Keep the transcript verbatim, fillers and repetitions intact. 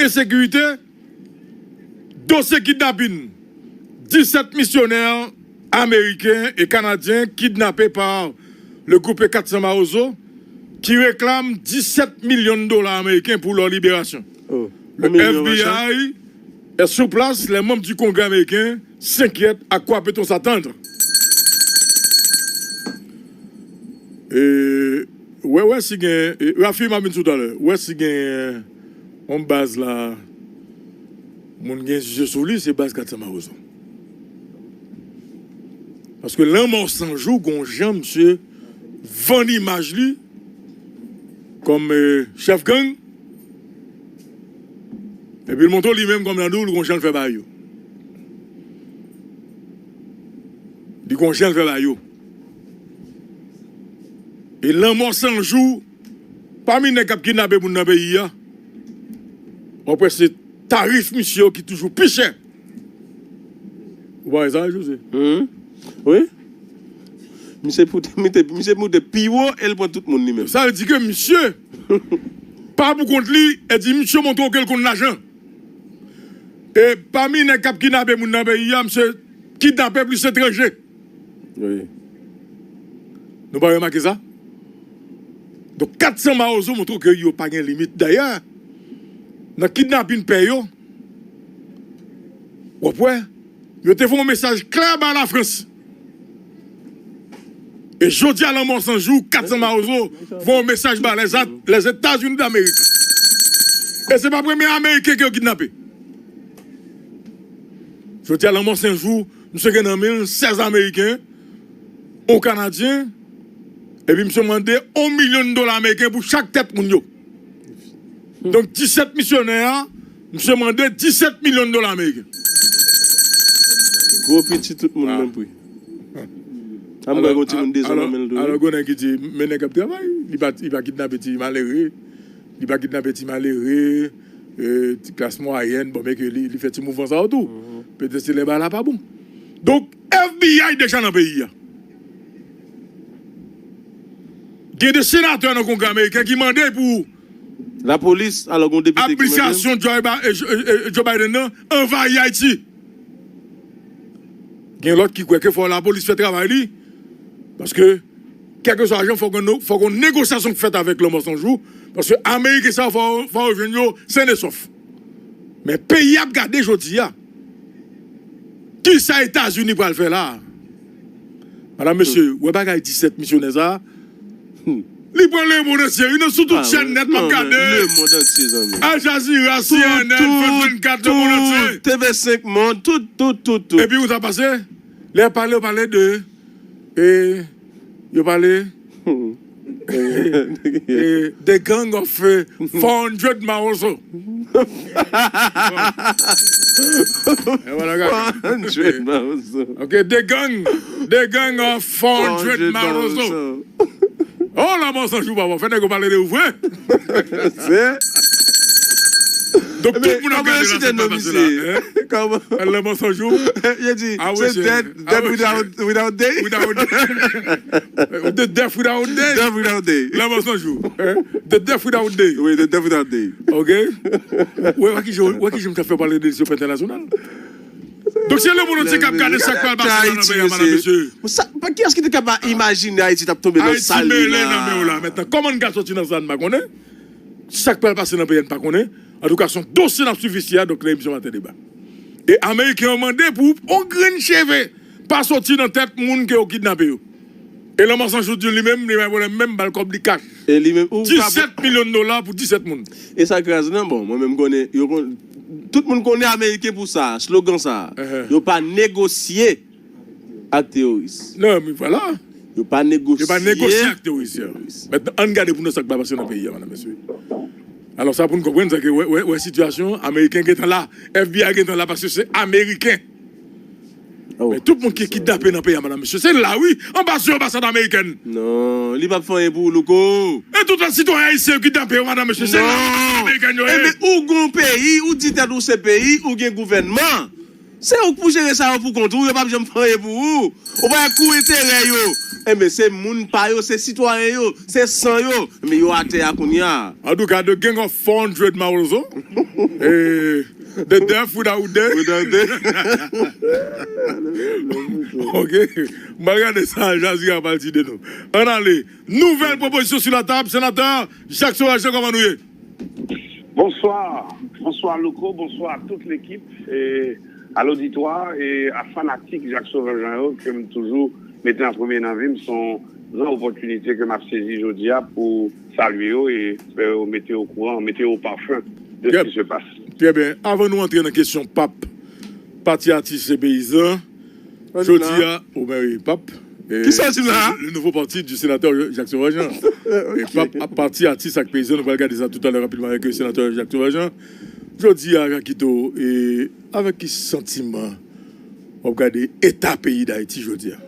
ensekirite, dosye kidnapin disèt misyonè ameriken e kanadyen kidnape pa le groupe quatre cents Mawozo ki reklame dix-sept millions de dollars américains pour leur libération. Le F B I est sur place, les membres du Congrès américain s'inquiètent. À quoi peut-on s'attendre? E, wè, wè si gen, e, Rafi m ap vin sou talè. Wè si gen yon baz la, moun gen zye sou li, se baz Kat San Mawozo. Paske Lanmò San Jou, gon jan misye vann imaj li kòm, e, chèf gang, epi l montre li menm kòm nan dou, l gon jan l fè bagay yo. Li gon jan l fè bagay yo. E Lanmò San Jou, pami nèg k ap kidnape moun nan peyi a, w ap wè se tarif misye yo ki toujou pi chè. Ou pa wè sa, Jose? Wi. Misye pote, misye, misye moute pi wo e l pran tout moun li menm. Sa vle di ke misye pa pou kont li, e di misye montre w ke l konn lajan. E pami nèg k ap kidnape moun nan peyi a, misye kidnape plis etranje. Wi. Nou pa remake sa? Donk, Kat San Mawozo montre w ke yo pa gen limit. Dayè, nan kidnapin pè yo, w ap wè, yo te voye yon mesaj klè ba Lafrans. E jodi a, Lanmò San Jou, Kat San Mawozo voye yon mesaj ba Lèzat-, Lèzetazini Damerik. E se pa premye Ameriken ke yo kidnape. Jodi a, Lanmò San Jou, misye gen nan men l sèz Ameriken, yon Kanadyen, epi misye mande yon milyon dola ameriken pou chak tèt moun yo. Donk, disèt misyonè a, misye mande disèt milyon dola ameriken. Gwo piti, tout moun menm pri. An m wè gon timoun dezòd nan men l tou, wi. Alò, gon nèg ki di, men nèg k ap travay, li pa, li pa kidnape ti malere, li pa kidnape ti malere, e, ti klas mwayèn, bon, men ke li, li fè ti mouvman sa yo tou. Petèt se lè bagay la pa bon. Donk, F B I deja nan peyi a. Gen de senatè nan Kongrè ameriken ki mande pou lapolis, alò, gon depite ki mande. Administrasyon Joe Bi-, e, e, e, Joe Biden nan anvayi Ayiti. Gen lòt ki kwè ke fò lapolis fè travay li. Paske, kèlkeswa jan, fòk yon, fòk yon negosyasyon fèt avèk Lanmò San Jou. Paske Ameriken sa yo, fò, fò yo jwenn yo sen e sòf. Men peyi ap gade jodi a. Kisa Etazini pral fè la? Madam, mesye, wè bagay disèt misyonè sa a? Li pran lemonn antye, wi, nan sou tout chèn nèt m ap gade. Lemonn antye, zanmi. Al Jazeera, C N N, Frans vennkat, lemonn antye. T V senk Mond, tout, tout, tout, tout. Epi ou sa pase? Lè yo pale, yo pale de, e, yo pale e, the gang of, e, four hundred Mawozo. E vwala, kaka. Four hundred Mawozo. Ok, the gang, the gang of four hundred Mawozo. Oh, Lanmò San Jou, papa, fè nèg yo pale de ou vre. Se Donk, tout moun ap gade la, sa k ap pase la. Kòman? Lanmò San Jou. Yo di, se death, death without, without day. Without day. The death without day. Death without day. Lanmò San Jou. The death without day. Wi, the death without day. Ok. Wè, wè ki jan, wè ki jan m ta fè pale de sou entènasyonal. Donk, se lemonn antye k ap gade sa k pral pase la nan peyi a, madam, mesye. Sa, kiyès ki te kapab imajine Ayiti t ap tonbe nan sa l ye la? Ayiti mele nan men w la mentnan. Kòman n ka soti nan sa n pa konnen? Sa k pral pase nan peyi a n pa konnen. Antouka, se yon dosye n ap swiv isi a, donk nan emisyon Maten Deba. E Ameriken yo mande pou yon grenn cheve pa soti nan tèt moun ke yo kidnape yo. E Lanmò San Jou di li menm, li pa gen pwoblèm, menm ba l kòb li kach. E li menm, ou ka disèt milyon dola pou disèt moun. E sa k kraze nan, bon, mwen menm konnen, yo konn, tout moun konnen Ameriken pou sa, slogan sa. Yo pa negosye ak teworis. Non, men vwala. Yo pa negosye. Yo pa negosye ak teworis yo. Mentnan, ann gade pou nou sa k pral pase nan peyi a, madam, mesye. Alò, sa pou n konprann, se ke wè, wè, wè sitiyasyon, Ameriken gentan la, F B I gentan la, paske se Ameriken. Men tout moun ki kidnape nan peyi a, madam, mesye, se la, wi, anba zye anbasad amerikèn. Non, li p ap fè anyen pou ou, Louko. E tout lòt sitwayen ayisyen yo kidnape yo, madam, mesye, se la, anbasad amerikèn yo ye. Ebyen, ou gon peyi, ou di tèt ou se peyi, ou gen gouvènman. Se ou k pou jere sa yo pou kont ou, yo p ap janm fè anyen pou ou. Ou pa wè kou enterè yo, Enben, se moun pa yo, se sitwayen yo, se san yo. Men yo atè a kounye a. Antouka, the gang of four hundred Mawozo. Eh, the deaf without the. Without the. Ok. M al gade sa Jazira pral di de nou. Ann ale. Nouvèl pwopozisyon sou latab, senatè Jacques Sauvage, kòman nou ye? Bonsoir. Bonsoir Louko, bonsoir à toute l'équipe, et à l'auditoire et à fanatik Jacques Sauvage Jean yo ke m toujou mete an premye nan vi m. Se yon gran opòtinite ke m ap sezi jodi a pou salye yo e fè yo mete okouran, mete yo o parfum de ce qui se passe. Trè byen. Avan nou antre nan kesyon pap, pati atis e peyizan, jodi a, o ben wi, pap. Kisa w di m la? Le nouveau parti du sénateur Jacques Sauvage Jean. E pap, pati atis ak peyizan, nou pral gade sa toutalè rapidman avèk senatè Jacques Sauvage Jean. Jodi a, Jakito, e avèk ki santiman w ap gade eta peyi Dayiti jodi a?